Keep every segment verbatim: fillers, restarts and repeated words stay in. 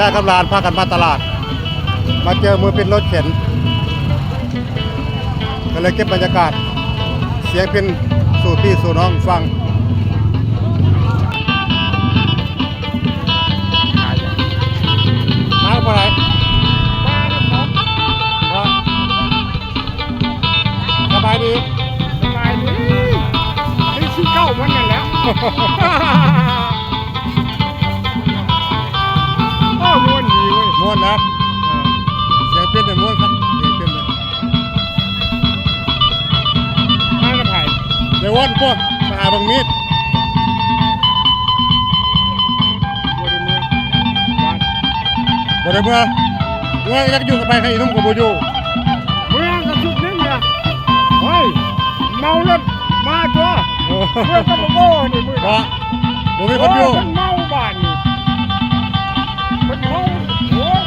ย่ากับหลานพากันมาตลาด มาเจอมือพิณรถเข็น ก็เลยเก็บบรรยากาศ เสียงพิณสู่พี่สู่น้องฟัง มาบ่ไหน มาครับผม สบายดี สบายดี ไอ้ขี้เก้ามันนั่นแหละ โอ้ ม่วนดีเว้ย ม่วนนะ เสียงเพลงเนี่ยม่วนครับ เสียงเพลงเนี่ย มากับไผ เดี๋ยววันพวกมาหาบังมีด บ่ได้เมือ บ่ได้เมือ เมืออยากอยู่กับไปใครอีนุ่มกับบ่อยู่ เมืองกับชุดนึงเนี่ย เฮ้ย เมารถมาตัว เออ เมืองกับบ่นี่มือ บ่ บ่มีคนอยู่ โอ้ย มันเมาบ้านนี่ มันเมา โอ้ย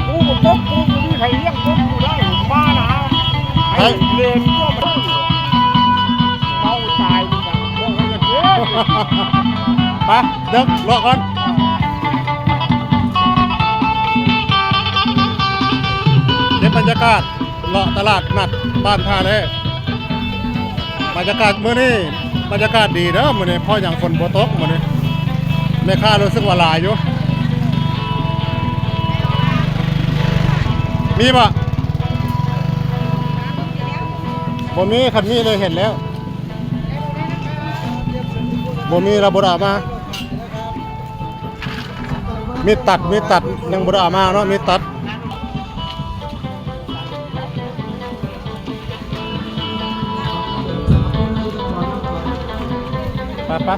กูบ่ตก กูบ่มีใครเลี้ยงคนกูได้ มานะ ไอ้ ไอ้ เลนตัวมัน เมาตายดีกว่า โอ้ย ไป เดินเลาะก่อน เก็บบรรยากาศ เลาะตลาดนัดบ้านท่าแร่ บรรยากาศมื้อนี้ บรรยากาศดีเด้อมื้อนี้ เพราะหยังฝนบ่ตกมื้อนี้ แม่ค้ารู้สึกว่าหลายอยู่ มีบ่ บ่มี คันมีเลยเห็นแล้ว บ่มี เราบ่ได้เอามา มีดตัด มีดตัด ยังบ่ได้เอามาเนาะ มีดตัด ไป ไป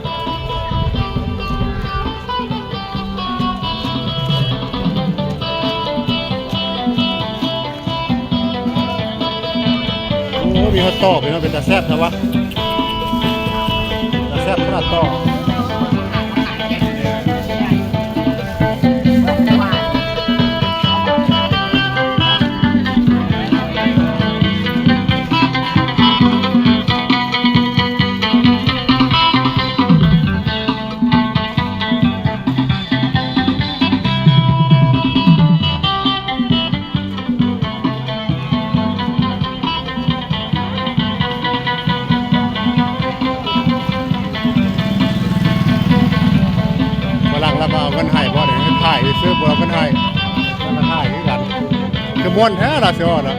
โอ้ มีฮอตดอกพี่น้อง เป็นตาแซ่บแท้วะ ตาแซ่บขนาดดอก ฝรั่งแล้วก็เอาเงินให้บ่เนี่ย ถ่ายซื่อๆ บ่เอาเงินให้ มันก็ถ่ายคือกัน คือม่วนแท้ล่ะ สิว่าเนาะ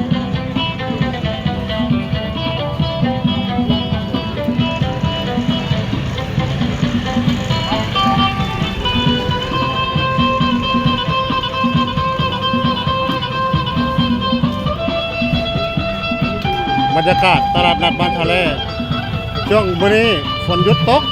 บรรยากาศตลาดนัดบ้านท่าแร่ ช่วงมื้อนี้ฝนหยุดตก